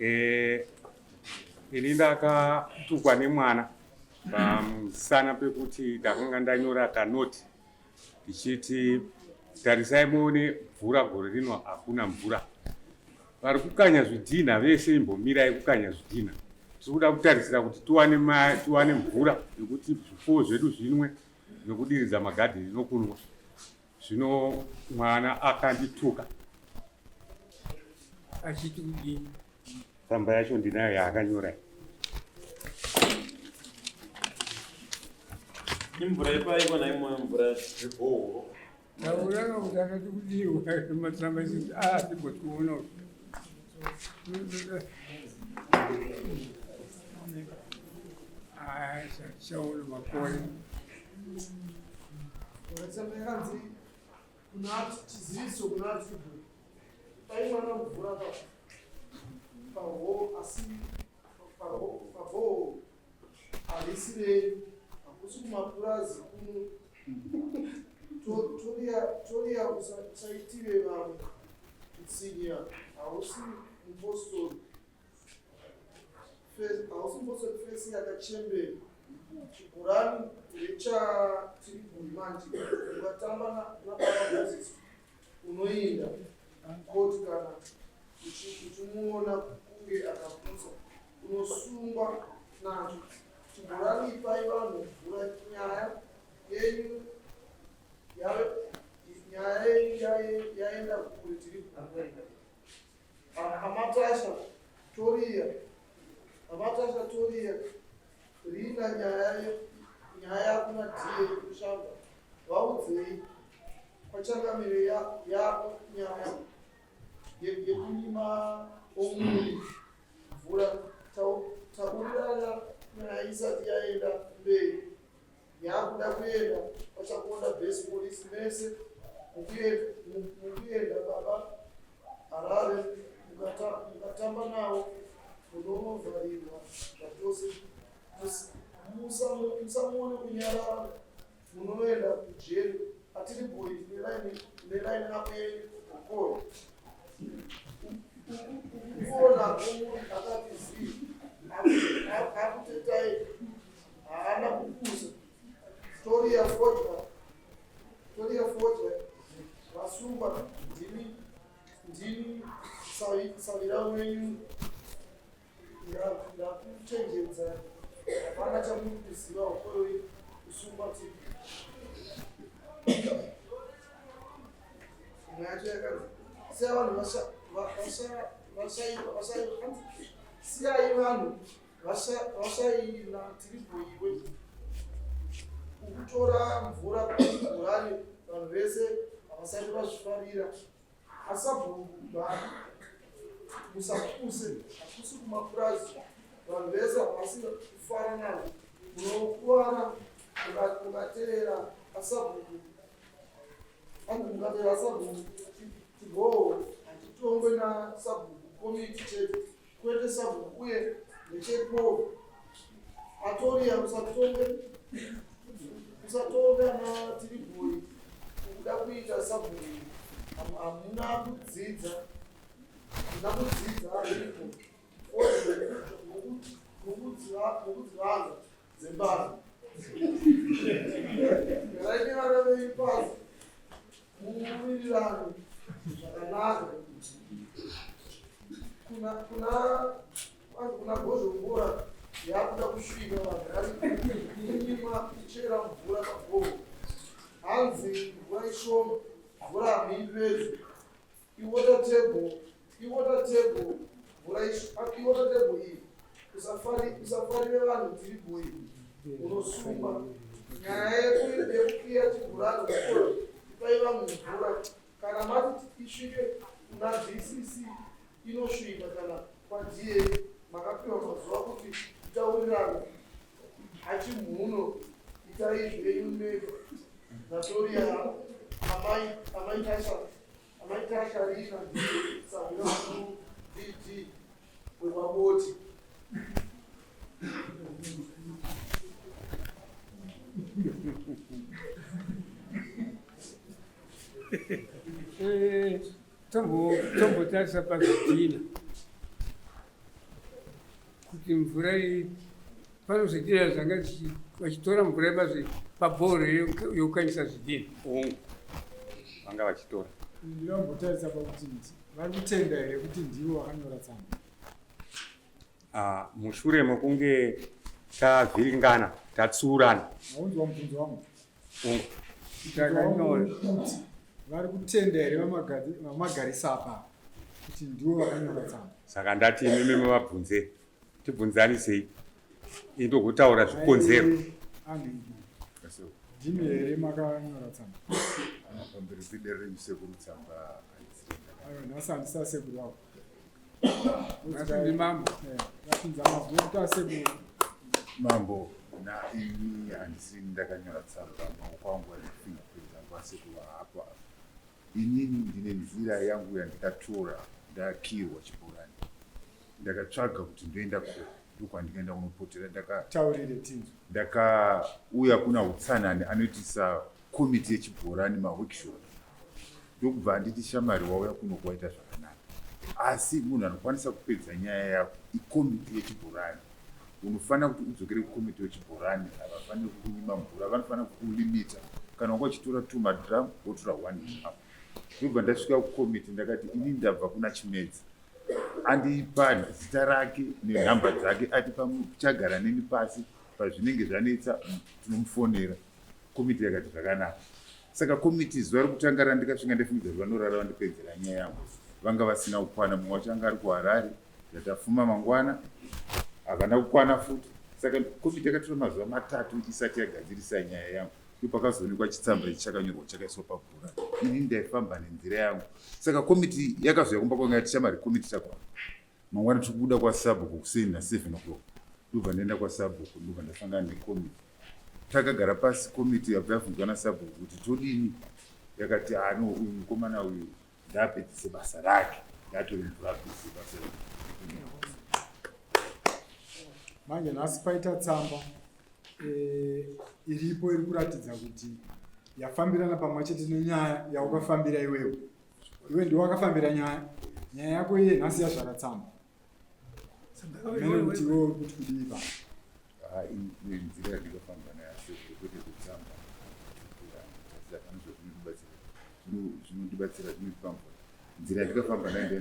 Eh, ini ndakatukwa nemwana pamusana pekuti ndakanga ndanyora kanoti ndichiti tarisai muone mvura gore rino hakuna mvura vari kukanya zvidhinha vese imbomirai kukanya zvidhinha tiri kuda kutarisira kuti tiwane tiwane mvura yekuti zvipfuwo zvedu zvinwe nekudiridza magadheni nokunwa zvino mwana akandituka achiti kudii tsamba yacho ndinayo yaakanyora imvura ipaiko naimoyo mvura yebhohoro tauraka kuti akati kudii matsamba isi ah tigotiona chaona makore Tsamba yakanzi kuna chiziviso kuna Artigo dai mwana mvura paho asi pabhoho harisi renyu hakusi kumapurazi kuno toriya usaitire vamwe kutsinya hausi mupostori hausi mupostori fesi yakachembera chibhorani ndechatiri manje ungatamba nababa moses unoinda mukoti kana uchimuona kunge akapusa unosungwa nacho chibhorani ipai vanhu mvura nyaya yenyu nyaya yenyu yaenda kure tiri Amatasha Toria Amatasha Toria Rina nyaya nyaya kuna DA kushamba vaudzei kwachangamire yako nyaya yekunyima omuri mvura taurirana nyaya isati yaenda mberi Yakuda kuenda kwaChakonda base police mese mukuenda baba Harare mukatamba nawo munonovharirwa zvachose musamuone kunyarara munonoenda kujeri atiri boi nelaini apo yenyu okoro ukuona komunhu akati zii akutetai Haana kupusa. Story ya fodya. Story ya fodya. Vasungwa ndimi ndini sawira wenyu ndakuchenjedza hapana chamuri kuziva hokoyoi kusungwa ti imwe yacho yakanzi siya vanhu siyai vanhu Vashaina tiripo iwe ukutora mvura kuchibhorani vanhu vese havasati vazvifarira asabhuku musapuse hakusi kumapurazi vanhu vese havasi kufara nazvo munokuvara mukateera asabhuku anzi mukateera sabhuku tigowo hatitongwe nasabhuku komiti chete Kwete sabhuku uye ndechepo Atoria musatonge musatonge ana tiribhoi kuda kuita sabhuku hamuna kudzidza hamuna kudzidza ariko mukudzivanza dzembavha garai nevana venyu pasi Muwirirano zvakanaka kuna kuna kuna Bhozhongora yakuda kusvika vagari kunyimwa kuchera mvura pagomo hanzi mvura ishoma mvura hamuipedzi iwater table iwater table mvura iwater table iyi usafarire vanhu tiri boi unosungwa nyaya yekukiya chibhurani kuko ipai vanhu mvura kana mati isvike kuna dcc inosvika kana kwada makapiwa mazuva kuti itaurirane hachimhuno itai zvenyu mega natoria amai amai tasha amai tasha rina sahwira mukuru dd wemaboti Eh, tombotarisa pazvidhina. Kuti mvura iyi panozvidira zvanga vachitora mvura yepazvi pabhoro yokukanyisa zvidhina. Hongu, vanga vachitora. Ndinambotarisa pakuti vari kutenda here kuti ndivo vakanyora tsamba? Ah, mushure mekunge tavhiringana tatsiurana. Maunzwa mubvunzo wangu? Hongu. Takanyora. Kuti vari kutenda here vamagarisa apa kuti ndivo vakanyora tsamba? Saka ndati imimi muvabvunze, tibvunzanisei indogotaura zvikonzero. Ndimi here makanyora tsamba? Pamberi pedare renyu sekuru, tsamba haisiri. Aiwa, nhasi handisa sekuru wako. Nhasi ndimambo. Vapinza mazwi ekuti asekuru. Mambo, na ini handisiri ndakanyora tsamba. Maoko angu ane fingerprint angu asekuru haapo. Inini ndine nzira yangu yandikatora. Ndakirwa chibhorani, ndakatsvaga kuti ndoenda ko ndokwandikaenda kunopotera. Taurire tinzwe. Ndakauya kuna utsanani anoitisa komiti yechibhorani maworkshop, ndokubva anditi, "Shamari, wauya kuno kwaita zvakanaka, asi munhu anokwanisa kupedza nyaya yako ikomiti yechibhorani. Unofanira kuti udzokere kukomiti yechibhorani. Havafaniri kukunyima mvura, vanofanira kukulimita. Kana wanga uchitora two madrum, wotora one drum." Ndobva ndasvika kukomiti, ndakati, "Ini ndabva kuna Chimedza." Andipa zita rake nenhamba dzake, ati pamuchagara neni pasi, pazvinenge zvanetsa tinomufonera. Komiti yakati zvakanaka. Saka komiti zuva rekutanga randikasvika, ndifungidza kuti vanorara vandipedzera nyaya yangu, vanga vasina kukwana. Mumwe wacho anga ari kuHarare, ndatafuma mangwana, havana kukwana futi. Saka komiti yakatora mazuva 3 isati yagadzirisa nyaya yangu. Ndopakazoonekwa chitsamba ichi chakanyorwa, chakaiswa pabhora. Ini ndaifamba nenzira yangu. Saka komiti yakazouya kumba kwanga yati, "Shamari, komiti takwana, mangwana tiri kubuda kwasabhuku kuseni na7 o'clock." Ndobva ndaenda kwasabhuku, ndobva ndasangana nekomiti. Takagara pasi, komiti yabva yabvunzwa nasabhuku kuti todini. Yakati, "Ano uyu mukomana uyu ngaapedzise basa rake, ngaatore mvura apedzise basa rake." Manje nhasi paita tsamba iripo iri kuratidza kuti yafambirana pamwe chete nenyaya yaukafambira iwewe. Iwe ndiwe wakafambira nyaya, nyaya yako iye nhasi yazvara tsamba mene kuti iwewe uri kuti kudii pa? Nenzira yandikafamba nayo kwete zvetsamba. Hapana zvazvinondibatsira. Zvinondibatsira zvinotipa mvura. Nzira yandikafamba nayo.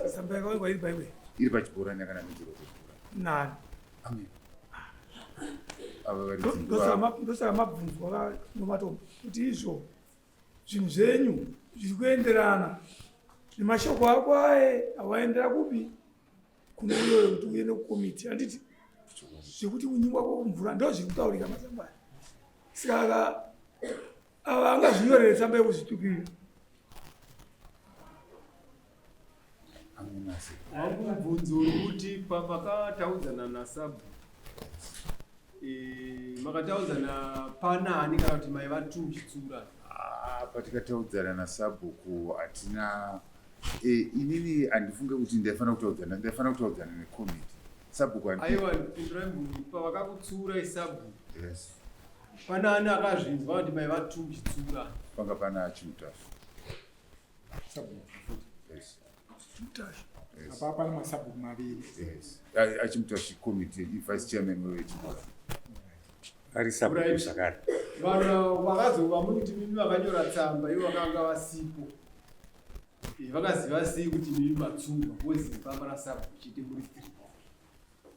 Tsamba yakawanikwa iri paiwe? Iri pachibhorani, yakanamidzirwa pachibhorani. Nani? Amen, ava vari. Ndosaka mabvunzwa nomatombo kuti izvo zvinhu zvenyu zviri kuenderana nemashoko ako aye awaendera kupi kune uyoyo kuti uende kukomiti, handiti? Zvekuti kunyimwa kwokumvura ndo zviri kutaurika matsamba aya. Saka ava angazvinyorere tsamba yekuzvitukirira? Wangu mubvunzo uri kuti pamakataudzana nasabhu, makataudzana panani, kana kuti maiva tu muchitsurana? Ah, patikataudzana nasabhuku hatina. Inini handifunge kuti ndaifanira kutaudzana, ndaifanira kutaudzana nekomiti. Sabhuku Aiwa, pindurai mubvunzo. Pavakakutsurai sabhuku, Yes. panani akazvinzwa kuti maiva tu muchitsurana? Panga pana Chimutafu. Sabhuku futi? Yes. Yes. Apa pane masabhuku maviri. Yes, Achimutafu committee, vice chairman wechibhorani. Ari sabhuku zvakare. Vanhu vakazova muri kuti mimi vakanyora tsamba, ivo vakanga vasipo. Vakaziva sei kuti mimi matsurwa? Because pamba nasabhuku chete muri three,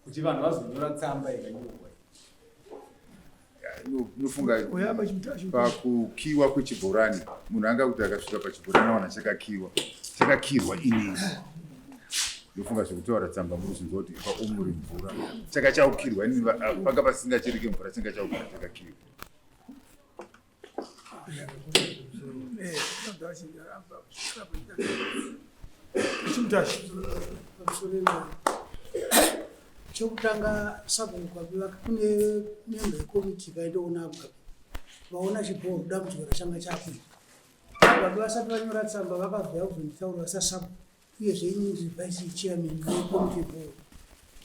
kuti vanhu vazonyora tsamba ikanyorwa. Nofunga Uyamba Chimutashu. pakukiwa kwechibhorani, munhu anga kuti akasvika pachibhorani awana chakakiwa, chakakirwa inini. Ndofunga zvekutaura tsamba muri zvinzwa kuti paomuri mvura chaka chaukirwa inini, panga pasingachereke mvura, changa chaukirwa, chakakirwa. Chimutashi. Chokutanga, sabhuku Kabiwa, kune memba yekomiti ikaendoona Abugabe, vaona chibhoro, dambudziko rachanga chakuita. Abugabe vasati vanyora tsamba, vakabva kuzonditaurira sasabhuku, uyezve ini ndiri vice chairman wekomiti yebhoro.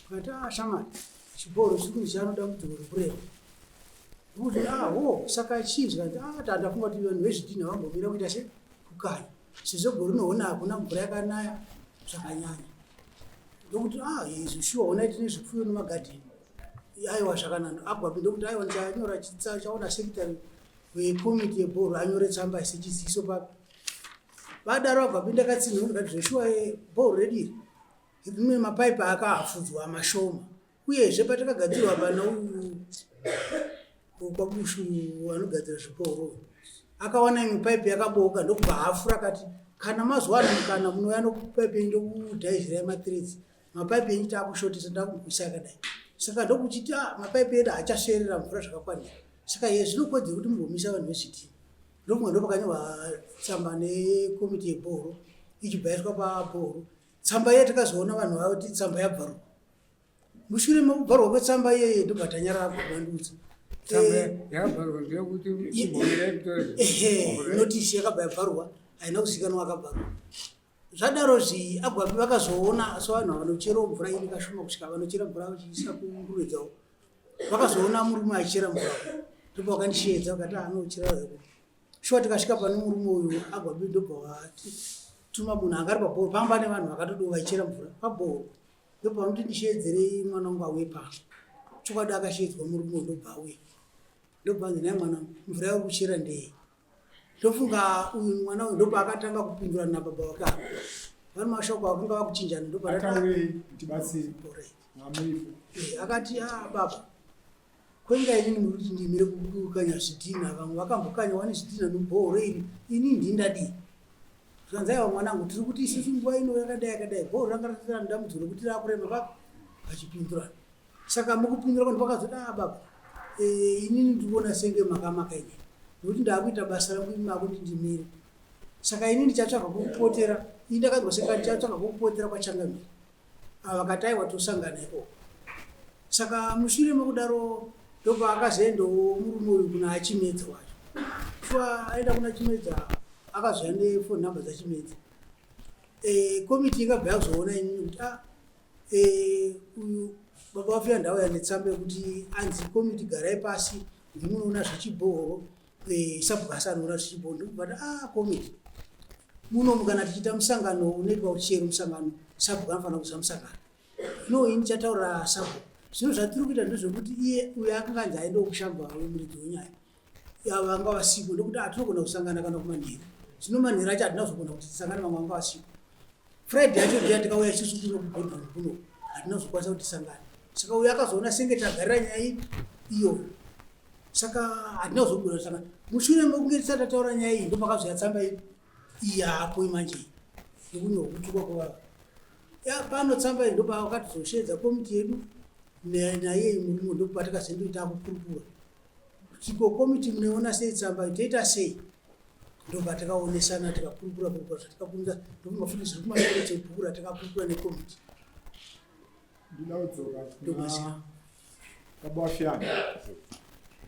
Vakati, "Ah, shamwari, chibhoro chiri kunzi chano dambudziko rekurema." Kuti, "Ah, ho, saka chii?" Zvikati, "Ah, tandafunga kuti vanhu vezvidhinha vambomira kuita se kukanya, sezvo gore rinoona hakuna mvura yakanaya zvakanyanya." Ndokuti ah izvi shuwa honai tine zvipfuyo nemagadheni. Aiwa zvakanaka. Agwapi ndokuti aiwa ndichanyora chaona secretary wekomiti yebhoro anyore tsamba sechiziso papi. Vadaro agwapi ndakatsinhira ndikati zveshuwa bhoro redu iri rine mapaipi akahafudzwa mashoma. Uyezve patakagadzirwa pana uyu kwaBushu anogadzira zviporo akawana imwe paipi yakabooka ndokubva hafura akati kana mazuva ano mukana munouya nokupaipi yenyu ndokudhaizirai matiredzi mapaipi enyu taakushotesa ndakumboisa akadai saka ndokuchiti ah, mapaipi edu haachasverera mvura zvakakwanira saka iye zvinokodzera kuti mumbomisa vanhu vezvidhina ndokumwe ndopakanyorwa tsamba nekomiti yebhoro ichibva yaiswa pabhoro tsamba iye takazoona vanhu vavo kuti tsamba yabvaruka mushure mekubvarwa kwetsamba iyeye ndobva tanyarara kuvandiudza notisi yakabva yabvarwa haina kuzikanwa akabvarwa zvadaro zvi agwapi vakazoona so vanhu vanochera mvura iri kashoma kusvika vanochera mvura vachiisa kunguruve dzavo vakazoona murume achichera mvura ndobva vakandisheedza vakati ah, anochera shuwa tikasvika pane murume uyu agwapi ndobva vatuma munhu anga ari pabhoro panga pane vanhu vakatodoo vaichera mvura pabhoro ndopamuti ndisheedzerei mwana wangu auye pano chokwadi akasheedzwa murume ndobva auya ndobva anzi nhai mwana mvura yauri kuchera ndei ndofunga uyu mwana uyu ndopa akatanga kupindurana nababa wake apa vari mashoko akanga vakuchinjana ndopaatibatsire eh, akati a ah, baba kwenga inini muri kuti ndimire kukanya zvidhina vamwe vakambokanya wani zvidhina nobhohoro iri ini ndindadii Zvanzi aiwa mwanangu tiri kuti isusu nguva ino yakadai yakadai bhoo ranga ratitirana dambudziko rekuti rakurema papi pachipindurana saka mukupindura kwanhu pakazoti a ah, baba eh, inini ndikuona senge makamaka ini nekuti ndaakuita basa rangu imi makuti ndimire saka ini ndichatsvaga kwekupotera ini ndakanzwa senge ndichatsvaga kwekupotera kwachangamire ava vakati aiwa tosangana ikoko saka mushure mekudaro ndopaakazoendawo murume uyu kuna achimedza wacho shuwa aenda kuna chimedza akazouya nefone number dzachimedza e, komiti ikabva yazoona inini kuti a ah, e, uyu baba vafira ndauya netsamba yekuti anzi komiti garai pasi ndimunoona zvechibhohoro e, sabhukasi anoona zvechibhohoro ndikubva ta a ah, komiti munomu kana tichiita musangano unoitwa chero musangano sabhuku anofanira kuza musangano no ini ndichataura sabhuku zvino zvatiri kuita ndezvekuti iye uyo akanga anzi aende kushamba uyo muridzi wenyaya ava vanga vasipo ndokuti hatinogona kusangana kana kumanheru zvino manheru acho hatina kuzogona kuti tisangane vamwe vanga vasipo friday yacho ndiya tikauya isusu kuno kubhodhoni kuno hatina kuzokwanisa kuti tisangane saka uyo akazoona senge tagarira nyaya ipi iyoyo saka hatina kuzogona kusangana mushure mekunge tisati tataura nyaya iyi ndopakazoya tsamba ipi iyi hapo manje iyi yekunyorwa kutukwa kwevava pano tsamba iyi ndopakatizosheedza komiti yedu naiye murume ndopatikazendoita kukurukura Tiko komiti munoiona sei tsamba iyi toita sei? Ndobva takaonesana tikakurukura kurukura zvatikakurukura ndofunga futi zviri kumashure chebhuku ratakakurukura nekomiti. Ndinoda kudzoka kuna baba waFiyana.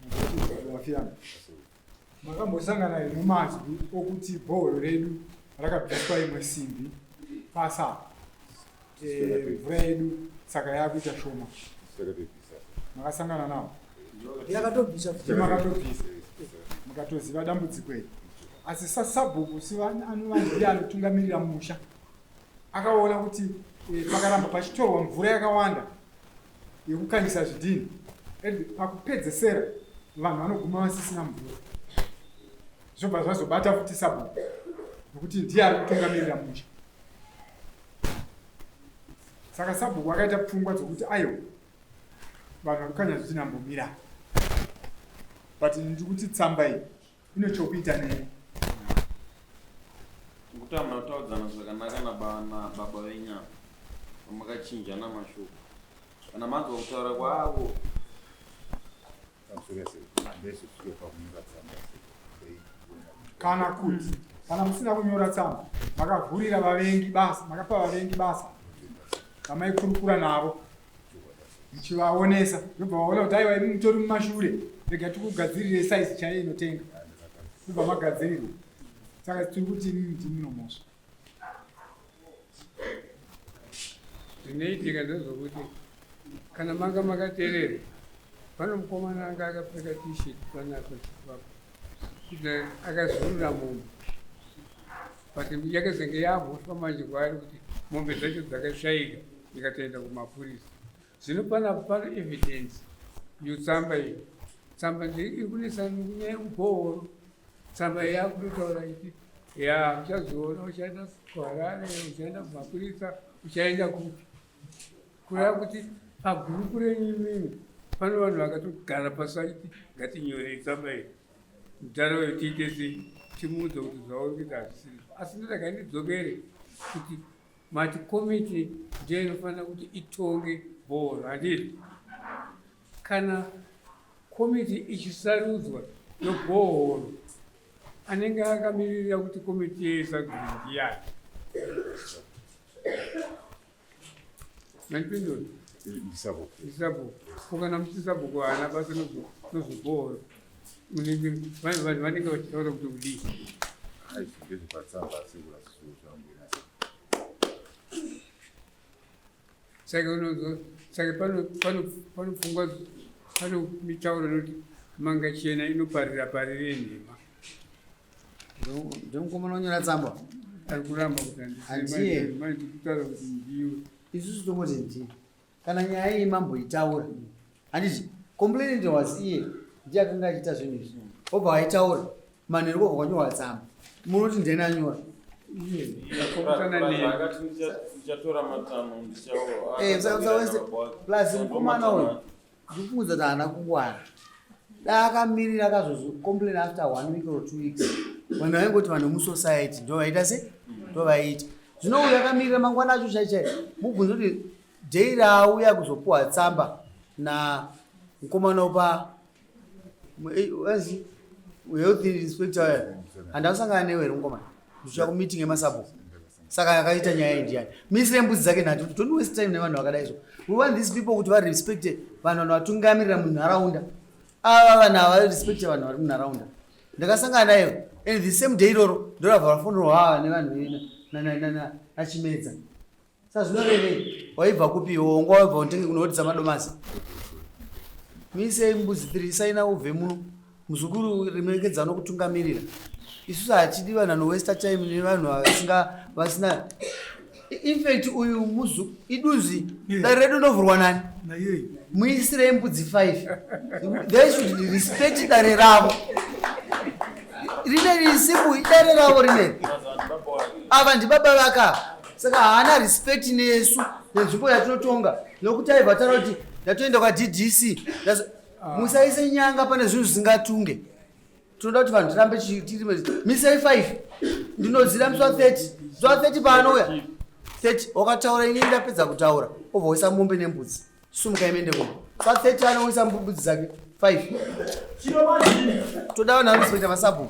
Baba waFiyana. Makambosangana here nemazwi okuti bhohoro redu rakabviswa imwe simbi pasi apa? Eh, mvura yedu saka yakuita shoma. Makasangana nawo? Yakatobvisa. Makatobvisa. Mukatoziva dambudziko iri. Asi sasabhuku sivanova ndiye anotungamirira musha. Akaona kuti eh, pakaramba pachitorwa mvura yakawanda yekukanyisa zvidhini and pakupedzesera vanhu vanoguma vasisina mvura zvobva zvazobata futi sabhuku nokuti ndiye ari kutungamirira musha saka sabhuku akaita pfungwa dzokuti aiwa vanhu vari kukanya zvidhini ambomira but ndiri kuti tsamba iyi ine chokuita nei Nekuti hamuna kutaudzana zvakanaka nababa venyu apa pamakachinjana mashoko kana manzwa kutaura kwavo kana kuti kana musina kunyora tsamba makavhurira vavengi basa makapa vavengi basa vamaikurukura navo muchivaonesa ndobva vaona kuti aiwa imi mutori mumashure rega tikugadzirire saizi chaiyo inotenga ndobva magadzirirwa saka tiri kuti imimi ndimi munomhosva Zvinoitika ndezvokuti kana manga makaterera pane mukomana anga akapfeka t-shirt panapa chipapo kuti akazurura mombe but yakazenge yamhosva manje kwaari kuti mombe dzacho dzakashaika. Ikatoenda kumapurisa. Zvino panapa pane evidence yotsamba iyi. Tsamba iri kunetsana nenyaya yekubhohoro. Tsamba iyi yakutotaura iti ya uchazoona uchaenda kuHarare, uchaenda kumapurisa, uchaenda kupi. Kureva kuti pagurupu renyu imimi pane vanhu vakatogara pasi vachiti ngatinyorei tsamba iyi. Mudhara uyu tiite sei timuudze kuti zvauri kuita hazvisiri. Asi ndorega ndidzokere kuti mati komiti ndiyo inofanira kuti itonge bhoro handiti? Kana komiti ichisarudzwa yobhohoro anenge akamiririra kuti komiti iye isarudzwe ndiyani? Mandipindura? Ndisabhuku. Ndisabhuku. Ko kana muchiti sabhuku haana basa nezvebhohoro munenge vanhu vanenge vachitaura kuti kudii? Ndezvepatsamba asi kurasiswa zvangu. Saka unonzwa saka pano pano pano pfungwa pano mitauro inoti manga chena inoparira parire nhema. Ndomukomana unyora tsamba. Ari kuramba kuti handiye. Mandikutaura kuti ndiwe. Isusu tongoti ndiye. Kana nyaya iyi mamboitaura. Handiti complainant was iye ndiye akanga achiita zvinhu izvi. Obva aitaura. Manheru kwobva kwanyorwa tsamba. Munoti ndiani anyora? Plus mukomana uyu ndikufungidzira kuti haana kungwara. Dai akamirira akazozocomplain after one week or 2 weeks. Vanhu vaingoti vanhu vemusociety ndovaita se ndovaiita. Zvino uyu akamirira mangwana acho chai chai mubvunze kuti day raauya kuzopuwa tsamba na mukomana upa Anzi health inspector uya handasangana newe here mukomana ndichiuya kumeeting yemasabhuku saka yakaita nyaya iyi ndiyani misire mbudzi dzake nhatu don't waste time nevanhu vakadai so we want these people kuti varespecte vanhu vanovatungamirira munharaunda ava vanhu ava varespecte vanhu vari munharaunda ndakasangana naye and the same day iroro ndorabva vafonerwa nevanhu nachimedza Saka zvinorevei? Waibva kupi iwe? Wanga wabva unotenge kunohodza madomasi. Misei mbudzi 3 saina ubve muno. Muzukuru remekedza anokutungamirira. Isusu hatidi vanhu vanowesta time nevanhu vasinga vasina In fact uyu muzu iduzvi dare redu rinovhurwa nani? Muisirei mbudzi 5. They should respect dare ravo. Rine risimu idare ravo rineri. Ava ndibaba vaka. Saka haana respect nesu nenzvimbo yatinotonga nokuti aibva ataura kuti ndatoenda kwaDDC. Musaise nyanga pane zvinhu zvisingatunge. Tinoda kuti vanhu tirambe tiri misai 5 ndinodzira musi wa 30 musi wa 30 paanouya 30 wakataura ini ndapedza kutaura obva waisa mombe nembudzi sumuka imende kuno sa 30 anoisa mbudzi dzake 5 toda vanhu vanorespecta masabhuku.